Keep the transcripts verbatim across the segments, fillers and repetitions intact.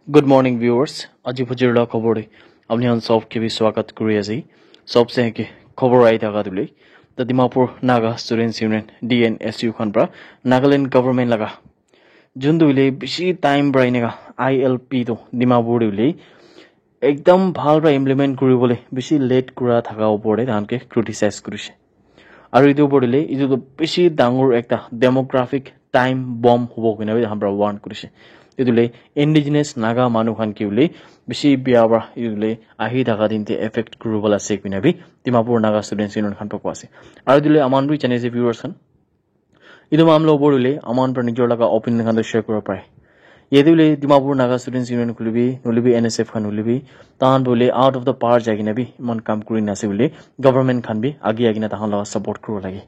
Good morning, viewers. Aji phujir la khobor de apni khan sob ke bi swagat kuri ase. Sob se ke khobor ai thaka dule. The Dimapur Naga Students Union, D N S U, khan pra Nagaland government laga juntu hoile bishi time pra eneka I L P to Dimapur de hoile ekdam bhal pra implement kuribole bishi late kura thaka opor de tahan ke criticize kurise. Aru etu opor de hoile etu to bishi dangor ekta demographic time bomb hobo koina bi tahan pra warn kurise. Etu hoile indigenous Naga manu khan ke hoile bishi bia pra etu hoile ahi thaka din te effect kuribole ase koina bi Dimapur Naga Students Union khan pra koa ase. Aru etu hoile aman bi jane ase viewers khan. Etu mamla opor hoile aman pra nijor laga opinion khan to share kuribo pare. Yate hoile Dimapur Naga Students Union khuli bi, nahole bi N S F khan khuli bi, tahan hoile out of the power jai kena bi iman kam kuri na ase hoile government khan bi age age na tahan laga support kuribo lage.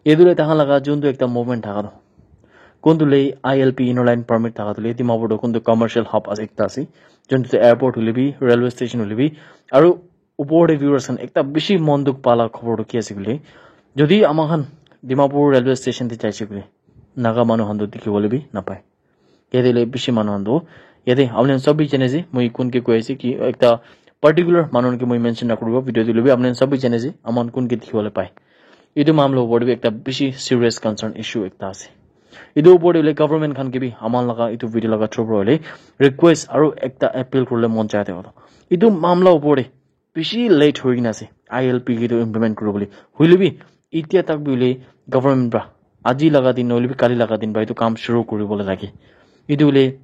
Etu le tahan laga juntu ekta movement thaka to kuntu le I L P, Inner Line Permit, thaka tu le Dimapur to kuntu commercial hub ase ekta ase, juntu to airport hoile bi, railway station hoile bi, aru upor de viewers khan ekta bishi mon dukh pala khobor tu ki ase koile, jodi ama khan Dimapur railway station te jaise koile Naga manu khan tu dikhi bole bi napai. Yate le bishi manu khan tu, yate apni khan sob bi jane ase moi kun ke koi ase ki ekta particular manu ke moi mention na kuribo, video tu le bi apni khan sob bi jane ase aman kun ke dikhi bole pai. Etu mamla opor de bi ekta bishi serious concern issue ekta ase. Etu opor de hoile government khan ke bi aman laga etu video laga through pra hoile request aru ekta appeal kuribole mon jai thaka to. Etu mamla opor de bishi late hoi kena ase I L P ke to implement kuribole. Hoile bi etia tak bi hoile government pra aji laga din nahole bi kali laga din pra etu kam shuru kuribole lage. Etu hoile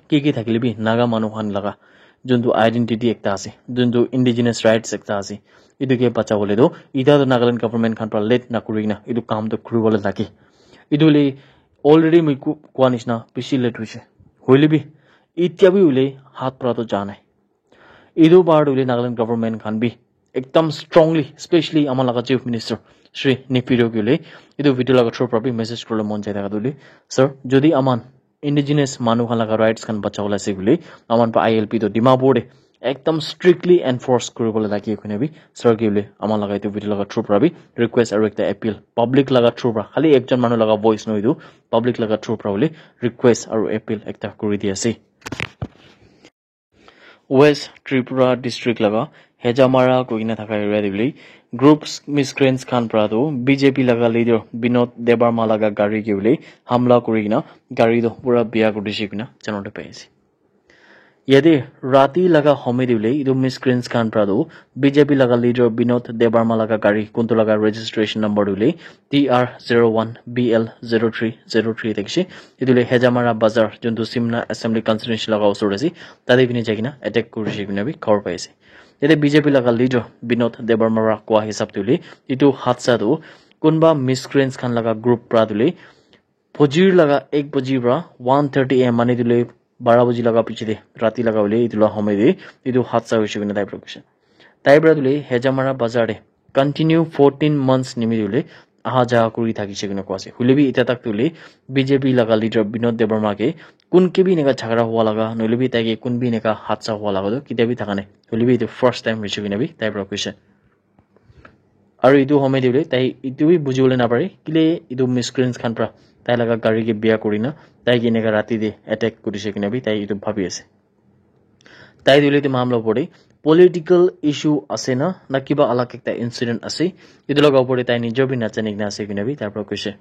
ki ki thakile bi Naga manu khan laga juntu identity ekta ase, juntu indigenous rights ekta ase, etu ke bacha bole to eta to Nagaland government khan pra late na kuri kena etu kam to kuribole lage. Etu hoile already moi ku-, koa nishina bishi late hoise, hoile bi etia bi hoile hat pra to ja nai. Etu bar tu hoile Nagaland government khan bi ekdam strongly, specially ama laga Chief Minister Shri Neiphiu Rio ke hoile etu video laga through pra bi message kuribole mon jai thaka tu hoile, sir, jodi aman indigenous manu khan laga rights khan bacha bole ase koile, aman pra I L P to Dimapur de ekdam strictly enforce kuribole lage koina bi sir ke hoile ama laga etu video laga through pra bi request aru ekta appeal, public laga through pra, khali ekjon manu laga voice nohoi, etu public laga through pra hoile request aru appeal ekta kuri di ase. West Tripura district laga Hejamara koikena thaka area te hoile groups miscreants khan pra tu B J P laga leader Binod Debbarma laga gari ke hoile hamla kuri kena gari tu pura biya kuri dishe koina janabole pai ase. Yate rati laga homoy te hoile etu miscreants khan pra tu B J P laga leader Binod Debbarma laga gari kuntu laga registration number tu hoile T R zero one B L zero three zero three thakishe. Etu le Hejamara Bazar, juntu Simna Assembly Constituency laga osor ase, tate bini jai kena attack kurishe koina bi khobor pai ase. Yate B J P laga leader Binod Debbarma pra koa hisab tu hoile, etu hadsa tu kunba miscreants khan laga group pra tu hoile, bujir laga ek baji pra one thirty A M, mane tu hoile bara baji laga piche te, rati laga hoile etu la homoy te etu hadsa hoishe koina tai pra koishe. Tai pra tu hoile Hejamara Bazar te continue fourteen months nimite hoile aha ja kuri thakishe koina koa ase. Hoile bi eta tak tu hoile B J P laga leader Binod Debbarma ke kun ke bi eneka jhagara hua laga, nohole bi tai ke kun bi eneka hadsa hua laga tu ketia bi thaka nai. Hoile bi etu first time hoishe koina bi tai pra koishe. Aru etu homoy te hoile tai etu bi buji bole napare, kile etu miscreants khan pra tai laga gari ke biya kuri na tai ke eneka rati te attack kurishe koina bi tai etu bhabi ase. Tai tu hoile etu mamla opor te political issue ase na, na kiba alag ekta incident ase, etu laga opor te tai nijor bi najane kena ase koina bi tai pra koishe.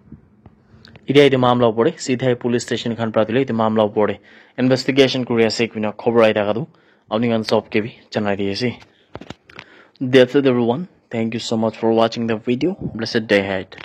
Etia etu mamla opor te Sithai police station khan pra tu hoile etu mamla opor te investigation kuri ase koina khobor ai thaka tu apni khan sob ke bi janai di ase. That's it, everyone. Thank you so much for watching the video. Blessed day ahead.